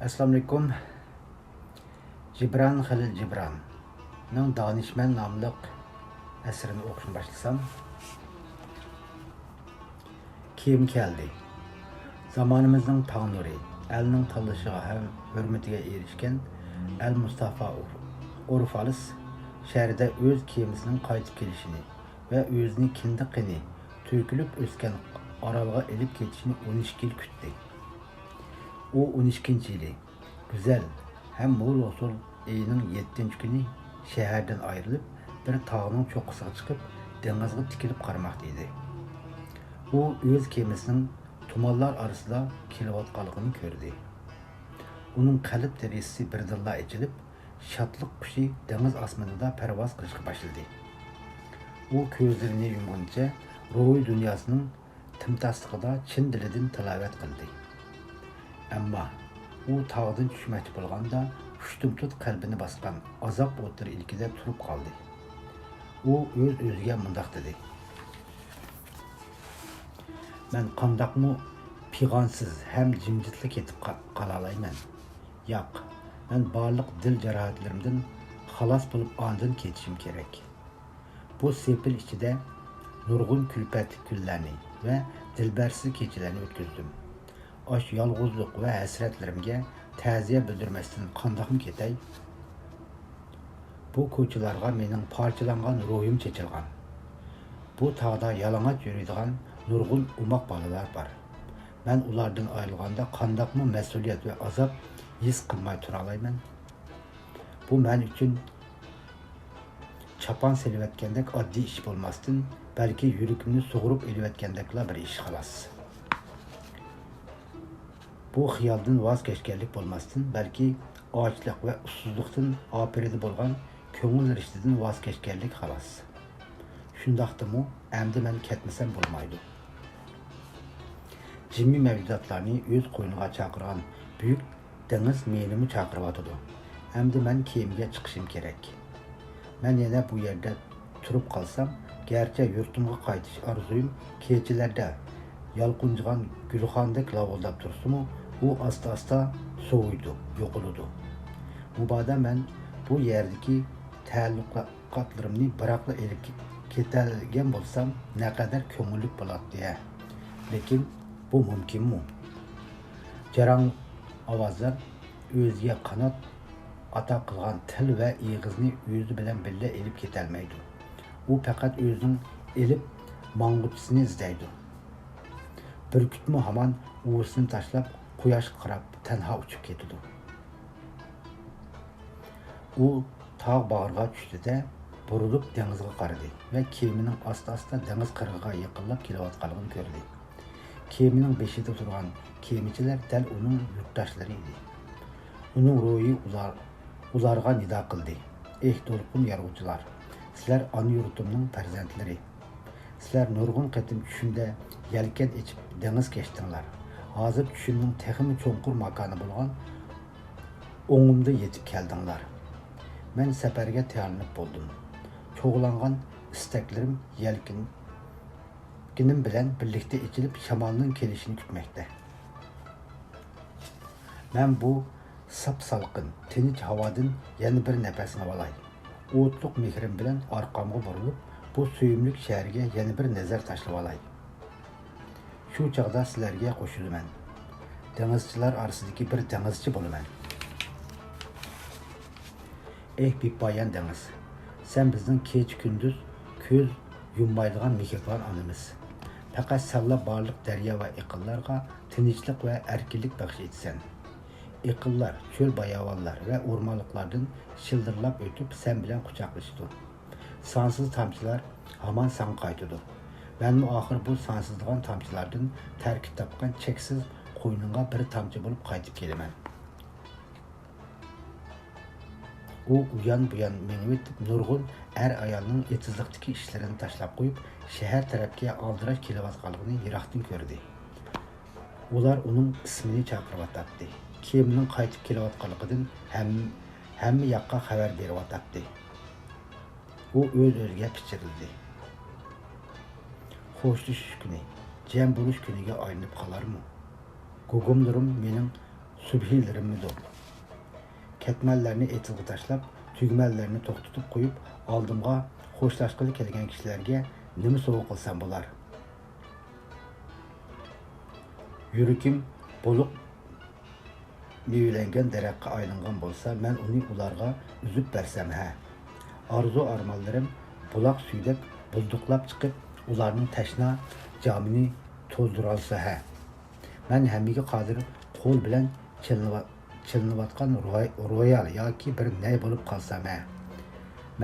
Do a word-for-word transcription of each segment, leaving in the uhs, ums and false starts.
ئەسسالامۇئەلەيكۇم. جىبران خېلىل جىبراننىڭ دانىشمەن ناملىق ئەسىرىنى ئوقۇشنى باشلىسام. كېمە كەلدى. زامانىمىزنىڭ تاڭ نۇرى، ئەلنىڭ تاللىشىغا ھەم ھۆرمىتىگە ئېرىشكەن ئەل مۇستافا ئۇرفالىس شەھىرىدە ئۆز كېمىسىنىڭ قايتىپ كېلىشىنى ۋە ئۆزىنى كىندىقىنى تۆكۈلۈپ ئۆسكەن ئارالغا ئېلىپ كېتىشىنى ئون ئىككى يىل كۈتتى. ئۇ ئون ئىككىنچى يىلى گۈزەل ھەم مول ھوسۇل ئېيىنىڭ يەتتىنچى كۈنى شەھەردىن ئايرىلىپ، بىر تاغنىڭ چوققىسىغا چىقىپ، دېڭىزغا تىكىلىپ قارىماقتا ئىدى. ئۇ ئۆز كېمىسىنىڭ تۇمانلار ئارىسىدا كېلىۋاتقانلىقىنى كۆردى. ئۇنىڭ قەلب دېرىزىسى بىردىنلا ئېچىلىپ، شادلىق قۇشى دېڭىز ئاسمىنىدا پەرۋاز قىلىشقا باشلىدى. ئۇ كۆزلىرىنى يۇمغىنىچە روھىي دۇنياسىنىڭ تىمتاسلىقىدا چىن دىلىدىن تىلاۋەت قىلدى. ئەمما ئۇ تاغدىن چۈشمەكچى بولغاندا، ئۇشتۇمتۇت قەلبىنى باسقان ئازاب ئوتلىرى ئىلكىدە تۇرۇپ قالدى. ئۇ ئۆز-ئۆزىگە مۇنداق دېدى: «مەن قانداقمۇ پىغانسىز ھەم جىمجىتلا كېتىپ قا-، قالالايمەن؟ ياق، مەن بارلىق دىل جاراھەتلىرىمدىن خالاس بولۇپ ئاندىن كېتىشىم كېرەك.» بۇ سېپىل ئىچىدە نۇرغۇن كۈلپەتلىك كۈنلەرنى ۋە دىلبەرسىز كېچىلەرنى ئۆتكۈزدۈم. ئاشۇ يالغۇزلۇق ۋە ھەسرەتلىرىمگە تەزىيە بىلدۈرمەستىن قانداقمۇ كېتەي؟ بۇ كوچىلارغا مېنىڭ پارچىلانغان روھىم چېچىلغان. بۇ تاغدا يالىڭاچ يۈرىدىغان نۇرغۇن ئوماق بالىلار بار. مەن ئۇلاردىن ئايرىلغاندا قانداقمۇ مەسئۇلىيەت ۋە ئازاب ھېس قىلماي تۇرالايمەن؟ بۇ مەن ئۈچۈن چاپان سېلىۋەتكەندەك ئاددىي ئىش بولماستىن، بەلكى يۈرىكىمنى سۇغۇرۇپ ئېلىۋەتكەندەكلا بىر ئىش، خالاس. بۇ خىيالدىن ۋاز كەچكەنلىك بولماستىن، بەلكى ئاچلىق ۋە ئۇسسۇزلۇقتىن ئاپىرىدە بولغان كۆڭۈل رىشتىدىن ۋاز كەچكەنلىك، خالاس. شۇنداقتىمۇ، ئەمدى مەن كەتمىسەم بولمايدۇ. جىمى مەۋجۇداتلارنى ئۆز قوينىغا چاقىرغان بۈيۈك دېڭىز مېنىمۇ چاقىرىۋاتىدۇ. ئەمدى مەن كېمىگە چىقىشىم كېرەك. مەن يەنە بۇ يەردە تۇرۇپ قالسام، گەرچە يۇرتۇمغا قايتىش ئارزۇيۇم كېچىلەردە يالقۇنجىغان گۈلخاندەك لاۋۇلداپ تۇرسىمۇ، ئۇ ئاستا-ئاستا سوۋۇيدۇ، يوقىلىدۇ. مۇبادا مەن بۇ يەردىكى تەئەللۇقاتلىرىمنى بىراقلا ئېلىپ كېتەلىگەن بولسام، نەقەدەر كۆڭۈللۈك بولاتتى ھە. لېكىن بۇ مۇمكىنمۇ؟ جاراڭ ئاۋازلار ئۆزىگە قانات ئاتا قىلغان تىل ۋە ئېغىزنى ئۆزى بىلەن بىللە ئېلىپ كېتەلمەيدۇ. ئۇ پەقەت ئۆزىنىڭ ئېلىپ ماڭغۇچىسىنى ئىزدەيدۇ. بۈركۈتمۇ ھامان ئۇۋىسىنى تاشلاپ، قۇياشقا قاراپ تەنھا ئۇچۇپ كېتىدۇ. ئۇ تاغ باغرىغا چۈشتى-دە، بۇرۇلۇپ دېڭىزغا قارىدى ۋە كېمىنىڭ ئاستا-ئاستا دېڭىز قىرغىقىغا يېقىنلاپ كېلىۋاتقانلىقىنى كۆردى. كېمىنىڭ بېشىدا تۇرغان كېمىچىلەر دەل ئۇنىڭ يۇرتداشلىرى ئىدى. ئۇنىڭ روھى ئۇلار، ئۇلارغا نىدا قىلدى: «ئېھ، دولقۇن يارغۇچىلار، سىلەر ئانا يۇرتۇمنىڭ پەرزەنتلىرى. سىلەر نۇرغۇن قېتىم چۈشۈمدە يەلكەن ئېچىپ دېڭىز كەچتىڭلار. ھازىر چۈشۈمنىڭ تېخىمۇ چوڭقۇر ماكانى بولغان ئوڭۇمدا يېتىپ كەلدىڭلار. مەن سەپەرگە تەييارلىنىپ بولدۇم. چوغلانغان ئىستەكلىرىم يەلكىن-، يەلكىنىم بىلەن بىرلىكتە ئېچىلىپ، شامالنىڭ كېلىشىنى كۈتمەكتە. مەن بۇ ساپ-سالقىن، تىنچ ھاۋادىن يەنە بىر نەپەس ئالاي. ئوتلۇق مېھرىم بىلەن ئارقامغا بۇرۇلۇپ، بۇ سۆيۈملۈك شەھەرگە يەنە بىر نەزەر تاشلىۋالاي. شۇ چاغدا سىلەرگە قوشۇلىمەن. دېڭىزچىلار ئارىسىدىكى بىر دېڭىزچى بولىمەن.» ئېھ، بىپايان دېڭىز! سەن بىزنىڭ كېچە-كۈندۈز كۆز يۇممايدىغان مېھرىبان ئانىمىز. پەقەت سەنلا بارلىق دەريا ۋە ئېقىنلارغا تىنچلىق ۋە ئەركىنلىك بەخش ئېتىسەن. ئېقىنلار، چۆل-باياۋانلار ۋە ئورمانلىقلاردىن شىلدىرلاپ ئۆتۈپ، سەن بىلەن قۇچاقلىشىدۇ. سانسىز تامچىلار ھامان ساڭا قايتىدۇ. مەنمۇ ئاخىر بۇ سانسىزلىغان تامچىلاردىن تەركىب تاپقان چەكسىز قوينۇڭغا بىر تامچە بولۇپ قايتىپ كېلىمەن. ئۇ ئۇيان-بۇيان مېڭىۋېتىپ، نۇرغۇن ئەر-ئايالنىڭ ئېتىزلىقتىكى ئىشلىرىنى تاشلاپ قويۇپ، شەھەر تەرەپكە ئالدىراش كېلىۋاتقانلىقىنى يىراقتىن كۆردى. ئۇلار ئۇنىڭ ئىسمىنى چاقىرىۋاتاتتى. كېمىنىڭ قايتىپ كېلىۋاتقانلىقىدىن ھەم-، ھەممە ياققا خەۋەر بېرىۋاتاتتى. ئۇ ئۆز-ئۆزىگە پىچىرلىدى: «خوشلىشىش كۈنى جەم بولۇش كۈنىگە ئايلىنىپ قالارمۇ؟ گۇگۇملىرىم مېنىڭ سۈبھىلىرىممىدۇ؟ كەتمەنلەرنى ئېتىزغا تاشلاپ، تۈگمەنلەرنى توختىتىپ قويۇپ، ئالدىمغا خوشلاشقىلى كەلگەن كىشىلەرگە نېمە سوۋغا قىلسام بولار؟ يۈرىكىم بولۇق مېۋىلەنگەن دەرەخكە ئايلانغان بولسا، مەن ئۇنى ئۇلارغا ئۈزۈپ بەرسەم ھە؟ ئارزۇ-ئارمانلىرىم بۇلاق سۈيىدەك بۇلدۇقلاپ چىقىپ، ئۇلارنىڭ تەشنا جامىنى تولدۇرالىسا ھە؟ مەن ھەممىگە قادىر قول بىلەن چېلىنىۋا-، چېلىنىۋاتقان روي-، رويال ياكى بىر نەي بولۇپ قالسام ھە؟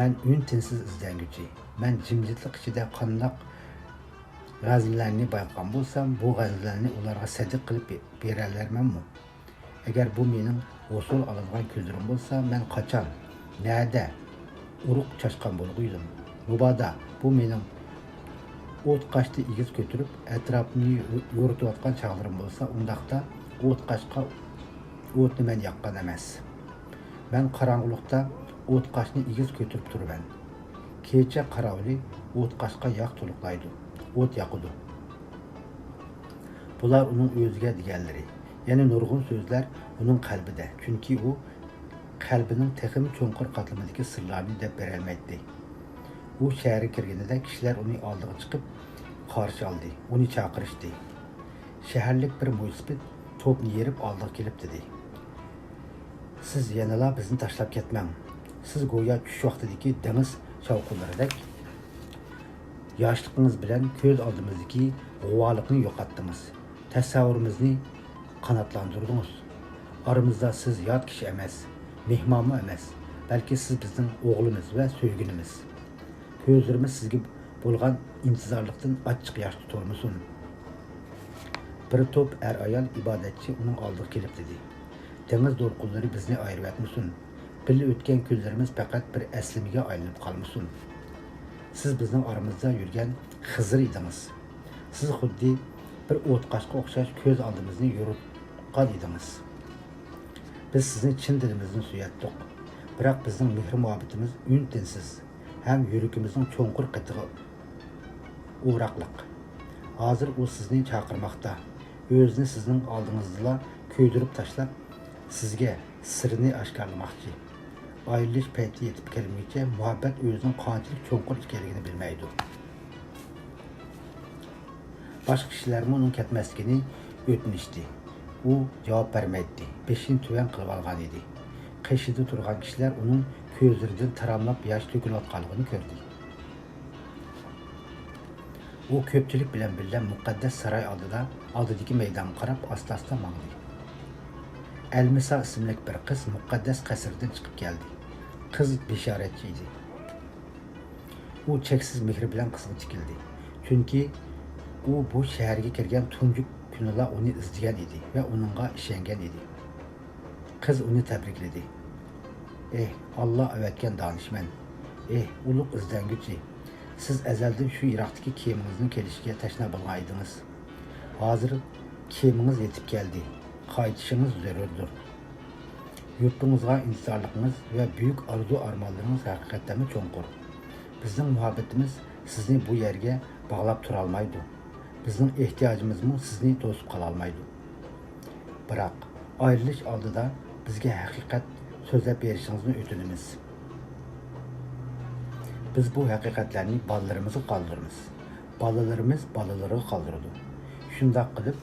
مەن ئۈن-تىنسىز ئىزدەنگۈچى. مەن جىمجىتلىق ئىچىدە قانداق غەزىنىلەرنى بايقىغان بولسام، بۇ غەزىنىلەرنى ئۇلارغا سەدىقە قىلىپ بېرەلەرمەنمۇ؟ ئەگەر بۇ مېنىڭ ھوسۇل ئالىدىغان كۈنلىرىم بولسا، مەن قاچان، نەدە، ئۇرۇق چاچقان بولغىيدىم؟ مۇبادا بۇ مېنىڭ ئوت قاچنى ئېگىز كۆتۈرۈپ، ئەتراپىمنى يورۇتۇۋاتقان چاغلىرىم بولسا، ئۇنداقتا ئوت قاچقا ئوتنى مەن ياققان ئەمەس. مەن قاراڭغۇلۇقتا ئوت قاچنى ئېگىز كۆتۈرۈپ تۇرىمەن. كېچە قاراۋۇلى ئوت قاچقا ياغ تولۇقلايدۇ، ئوت ياقىدۇ. بۇلار ئۇنىڭ ئۆزىگە دېگەنلىرى. يەنە نۇرغۇن سۆزلەر ئۇنىڭ قەلبىدە، چۈنكى ئۇ قەلبىنىڭ تېخىمۇ چوڭقۇر قاتلىمىدىكى سىرلارنى دەپ بېرەلمەيتتى. ئۇ شەھەرگە كىرگىنىدە كىشىلەر ئۇنى ئالدىغا چىقىپ قارشى ئالدى، ئۇنى چاقىرىشتى. شەھەرلىك بىر مويسىپىت توپنى يېرىپ ئالدىغا كېلىپ دېدى: سىز يەنىلا بىزنى تاشلاپ كەتمەڭ. سىز گويا چۈش ۋاقتىدىكى دېڭىز شاۋقۇنلىرىدەك ياشلىقىڭىز بىلەن كۆز ئالدىمىزدىكى غۇۋالىقنى يوقاتتىڭىز. تەسەۋۋۇرىمىزنى قاناتلاندۇردىڭىز. ئارىمىزدا سىز يات كىشى ئەمەس، مېھمانمۇ ئەمەس، بەلكى سىز بىزنىڭ ئوغلىمىز ۋە سۆيگىنىمىز. كۆزلىرىمىز سىزگە بولغان ئىنتىزارلىقتىن ئاچچىق ياشتا تۇرمىسۇن. بىر توپ ئەر-ئايال ئىبادەتچى ئۇنىڭ ئالدىغا كېلىپ دېدى: دېڭىز دولقۇنلىرى بىزنى ئايرىۋەتمىسۇن. بىللە ئۆتكەن كۈنلىرىمىز پەقەت بىر ئەسلىمىگە ئايلىنىپ قالمىسۇن. سىز بىزنىڭ ئارىمىزدا يۈرگەن خىزىر ئىدىڭىز. سىز خۇددى بىر ئوتقاشقا ئوخشاش كۆز ئالدىمىزنى يورۇتقان ئىدىڭىز. بىز سىزنى چىن دىلىمىزدىن سۆيەتتۇق. بىراق بىزنىڭ مېھىر-مۇھەببىتىمىز ئۈن-تىنسىز ھەم يۈرىكىمىزنىڭ چوڭقۇر قېتىغا ئوراقلىق. ھازىر ئۇ سىزنى چاقىرماقتا. ئۆزىنى سىزنىڭ ئالدىڭىزدىلا كۆيدۈرۈپ تاشلاپ، سىزگە سىرىنى ئاشكارىلىماقچى. ئايرىلىش پەيتى يېتىپ كەلمىگۈچە مۇھەببەت ئۆزىنىڭ قانچىلىك چوڭقۇر ئىكەنلىكىنى بىلمەيدۇ. باشقا كىشىلەرمۇ ئۇنىڭ كەتمەسلىكىنى ئۆتۈنۈشتى. ئۇ جاۋاب بەرمەيتتى، بېشىنى تۆۋەن قىلىۋالغانىدى. قېشىدا تۇرغان كىشىلەر ئۇنىڭ كۆزلىرىدىن تاراملاپ ياش تۆكۈلۈۋاتقانلىقىنى كۆردى. ئۇ كۆپچىلىك بىلەن بىللە مۇقەددەس ساراي ئالدىدا، ئالدىدىكى مەيدانغا قاراپ ئاستا-ئاستا ماڭدى. ئەلمىسا ئىسىملىك بىر قىز مۇقەددەس قەسىردىن چىقىپ كەلدى. قىز بېشارەتچى ئىدى. ئۇ چەكسىز مېھرى بىلەن قىزغا تىكىلدى. چۈنكى ئۇ بۇ شەھەرگە كىرگەن تۇنجى كۈنىلا ئۇنى ئىزدىگەن ئىدى ۋە ئۇنىڭغا ئىشەنگەن ئىدى. قىز ئۇنى تەبرىكلىدى. ئېھ، ئاللا ئەۋەتكەن دانىشمەن! ئېھ، ئۇلۇغ ئىزدەنگۈچى! سىز ئەزەلدىن شۇ يىراقتىكى كېمىڭىزنىڭ كېلىشىگە تەشنا بولغان ئىدىڭىز. ھازىر كېمىڭىز يېتىپ كەلدى. قايتىشىڭىز زۆرۈردۇر. يۇرتىڭىزغا ئىنتىزارلىقىڭىز ۋە بۈيۈك ئارزۇ-ئارمانلىرىڭىز ھەقىقەتەنمۇ چوڭقۇر. بىزنىڭ مۇھەببىتىمىز سىزنى بۇ يەرگە باغلاپ تۇرالمايدۇ. بىزنىڭ ئېھتىياجىمىزمۇ سىزنى توسۇپ قالالمايدۇ. بىراق، ئايرىلىش ئالدىدا بىزگە ھەقىقەت سۆزلەپ بېرىشىڭىزنى ئۆتۈنىمىز. بىز بۇ ھەقىقەتلەرنى بالىلىرىمىزغا قالدۇرىمىز. بالىلىرىمىز بالىلىرىغا قالدۇرىدۇ. شۇنداق قىلىپ،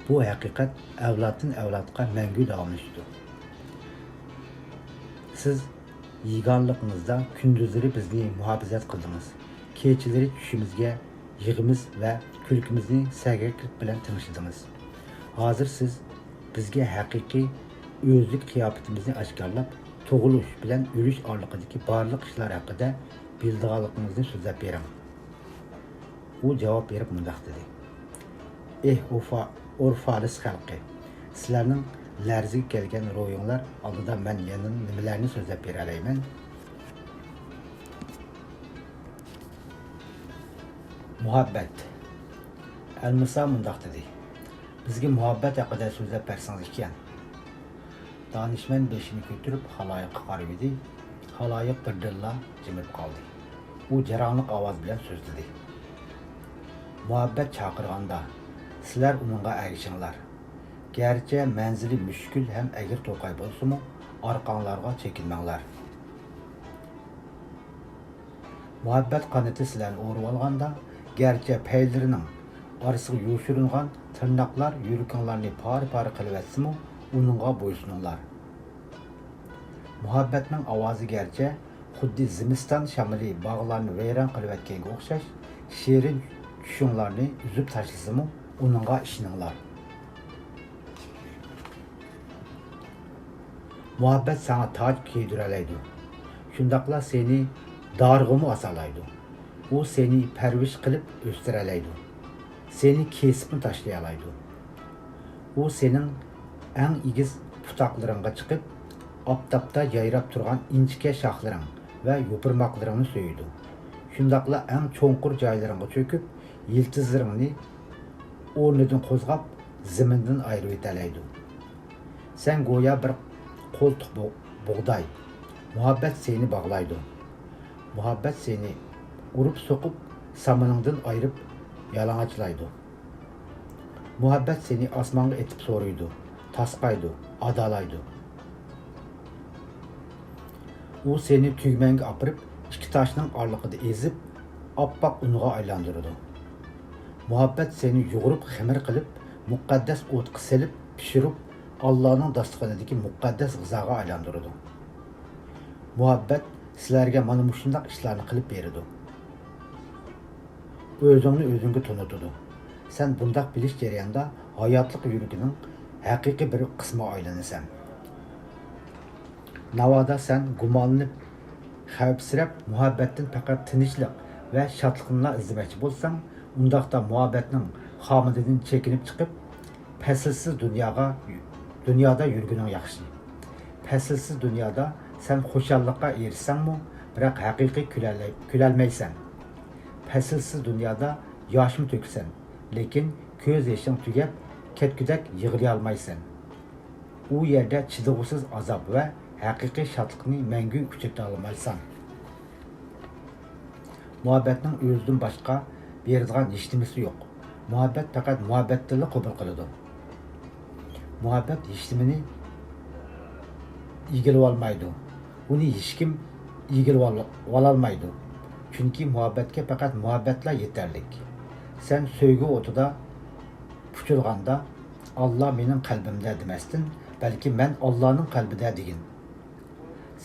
بۇ ھەقىقەت ئەۋلادتىن ئەۋلادقا مەڭگۈ داۋاملىشىدۇ. سىز يېگانىلىقىڭىزدا كۈندۈزلىرى بىزنى مۇھاپىزەت قىلدىڭىز، كېچىلىرى چۈشىمىزگە يىغىمىز ۋە كۈلكىمىزنى سەگەكلىك بىلەن تىڭشىدىڭىز. ھازىر سىز بىزگە ھەقىقىي ئۆزلۈك قىياپىتىمىزنى ئاشكارىلاپ، تۇغۇلۇش بىلەن ئۆلۈش ئارىلىقىدىكى بارلىق ئىشلار ھەققىدە بىلىدىغانلىقىڭىزنى سۆزلەپ بېرىڭ. ئۇ جاۋاب بېرىپ مۇنداق دېدى: ئېھ، ئۇفا-، ئورفالىس خەلقى! سىلەرنىڭ لەرزىگە كەلگەن روھىڭلار ئالدىدا مەن يەنە نېمىلەرنى سۆزلەپ بېرەلەيمەن؟ مۇھەببەت. ئەلمىسا مۇنداق دېدى: بىزگە مۇھەببەت ھەققىدە سۆزلەپ بەرسىڭىز ئىكەن. دانىشمەن بېشىنى كۆتۈرۈپ خالايىققا قارىۋىدى. خالايىق بىردىنلا جىمىپ قالدى. ئۇ جاراڭلىق ئاۋاز بىلەن سۆزلىدى: مۇھەببەت چاقىرغاندا، سىلەر ئۇنىڭغا ئەگىشىڭلار. گەرچە مەنزىلى مۈشكۈل ھەم ئەگرى توقاي بولسىمۇ، ئارقاڭلارغا چېكىنمەڭلار. مۇھەببەت قانىتى سىلەرنى ئورىۋالغاندا، گەرچە پەيلىرىنىڭ ئارىسىغا يوشۇرۇنغان تىرناقلار يۈرىكىڭلارنى پارە-پارە قىلىۋەتسىمۇ، ئۇنىڭغا بويسۇنۇڭلار. مۇھەببەتنىڭ ئاۋازى گەرچە خۇددى زىمىستان شامىلى باغلارنى ۋەيران قىلىۋەتكەنگە ئوخشاش، شېرىن چۈشۈڭلارنى ئۈزۈپ تاشلىسىمۇ، ئۇنىڭغا ئىشىنىڭلار. مۇھەببەت ساڭا تاج كىيدۈرەلەيدۇ. شۇنداقلا سېنى دارغىمۇ ئاسالايدۇ. ئۇ سېنى پەرۋىش قىلىپ ئۆستۈرەلەيدۇ. سېنى كېسىپمۇ تاشلىيالايدۇ. ئۇ سېنىڭ ئەڭ ئېگىز پۇتاقلىرىڭغا چىقىپ، ئاپتاپتا يايراپ تۇرغان ئىنچىكە شاخلىرىڭ ۋە يوپۇرماقلىرىڭنى سۆيىدۇ. شۇنداقلا ئەڭ چوڭقۇر جايلىرىڭغا چۆكۈپ، يىلتىزلىرىڭنى ئورنىدىن قوزغاپ، زېمىندىن ئايرىۋېتەلەيدۇ. سەن گويا بىر قولتۇق بۇ-، بۇغداي. مۇھەببەت سېنى باغلايدۇ. مۇھەببەت سېنى ئۇرۇپ سوقۇپ، سامىنىڭدىن ئايرىپ يالىڭاچلايدۇ. مۇھەببەت سېنى ئاسمانغا ئېتىپ سورۇيدۇ، تاسقايدۇ، ئادالايدۇ. ئۇ سېنى تۈگمەنگە ئاپىرىپ، ئىككى تاشنىڭ ئارىلىقىدا ئېزىپ، ئاپئاق ئۇنغا ئايلاندۇرىدۇ. مۇھەببەت سېنى يۇغۇرۇپ خېمىر قىلىپ، مۇقەددەس ئوتقا سېلىپ پىشۇرۇپ، ئاللانىڭ داستىخىنىدىكى مۇقەددەس غىزاغا ئايلاندۇرىدۇ. مۇھەببەت سىلەرگە مانا مۇشۇنداق ئىشلارنى قىلىپ بېرىدۇ. ئۆزۈڭنى ئۆزۈڭگە تونۇتىدۇ. سەن بۇنداق بىلىش جەريانىدا ھاياتلىق يۈرىكىنىڭ ھەقىقىي بىر قىسمىغا ئايلىنىسەن. ناۋادا سەن گۇمانلىنىپ، خەۋپسىرەپ، مۇھەببەتتىن پەقەت تىنچلىق ۋە شادلىقنىلا ئىزدىمەكچى بولساڭ، ئۇنداقتا مۇھەببەتنىڭ خامىلىدىن چېكىنىپ چىقىپ، پەسىلسىز دۇنياغا، دۇنيادا يۈرگىنىڭ ياخشى. پەسىلسىز دۇنيادا سەن خۇشاللىققا ئېرىشسەڭمۇ، بىراق ھەقىقىي كۈلەلەي-، كۈلەلمەيسەن. پەسىلسىز دۇنيادا ياشمۇ تۆكىسەن، لېكىن كۆز يېشىڭ تۈگەپ كەتكۈدەك يىغلىيالمايسەن. ئۇ يەردە چىدىغۇسىز ئازاب ۋە ھەقىقىي شادلىقنى مەڭگۈ ئۇچرىتالمايسەن. مۇھەببەتنىڭ ئۆزىدىن باشقا بېرىدىغان ھېچنېمىسى يوق. مۇھەببەت پەقەت مۇھەببەتتىنلا قوبۇل قىلىدۇ. مۇھەببەت ھېچنېمىنى ئىگىلىۋالمايدۇ. ئۇنى ھېچكىم ئىگىلىۋالالمايدۇ. چۈنكى مۇھەببەتكە پەقەت مۇھەببەتلا يېتەرلىك. سەن سۆيگۈ ئوتىدا پۇچۇلغاندا، «ئاللا مېنىڭ قەلبىمدە» دېمەستىن، بەلكى «مەن ئاللانىڭ قەلبىدە» دېگىن.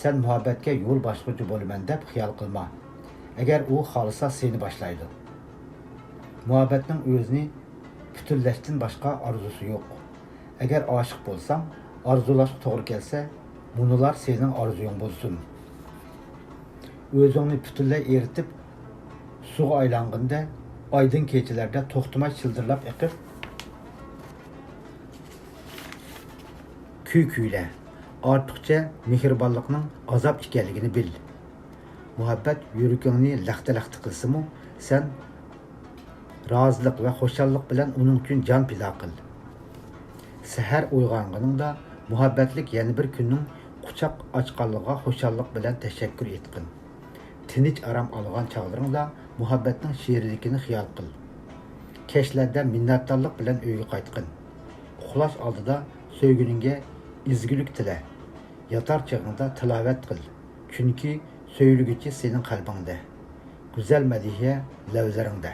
سەن مۇھەببەتكە يول باشلىغۇچى بولىمەن دەپ خىيال قىلما. ئەگەر ئۇ خالىسا، سېنى باشلايدۇ. مۇھەببەتنىڭ ئۆزىنى پۈتۈنلەشتىن باشقا ئارزۇسى يوق. ئەگەر ئاشىق بولساڭ، ئارزۇلاشقا توغرا كەلسە، مۇنۇلار سېنىڭ ئارزۇيۇڭ بولسۇن. ئۆزۈڭنى پۈتۈنلەي ئېرىتىپ، سۇغا ئايلانغىنىدە، ئايدىڭ كېچىلەردە توختىماي شىلدىرلاپ ئېقىپ، كۈي كۈيلە. ئارتۇقچە مېھرىبانلىقنىڭ ئازاب ئىكەنلىكىنى بىل. مۇھەببەت يۈرىكىڭنى لەختە-لەختە قىلسىمۇ، سەن رازىلىق ۋە خۇشاللىق بىلەن ئۇنىڭ ئۈچۈن جان پىدا قىل. سەھەر ئويغانغىنىڭدا مۇھەببەتلىك يەنە بىر كۈننىڭ قۇچاق ئاچقانلىقىغا خۇشاللىق بىلەن تەشەككۈر ئېيتقىن. تىنچ ئارام ئالغان چاغلىرىڭدا مۇھەببەتنىڭ شېرىنلىكىنى خىيال قىل. كەچلەردە مىننەتدارلىق بىلەن ئۆيگە قايتقىن. ئۇخلاش ئالدىدا سۆيگۈنۈڭگە ئىزگۈلۈك تىلە. ياتار چېغىڭدا تىلاۋەت قىل. چۈنكى سۆيۈلگۈچى سېنىڭ قەلبىڭدە. گۈزەل مەدھىيە لەۋلىرىڭدە.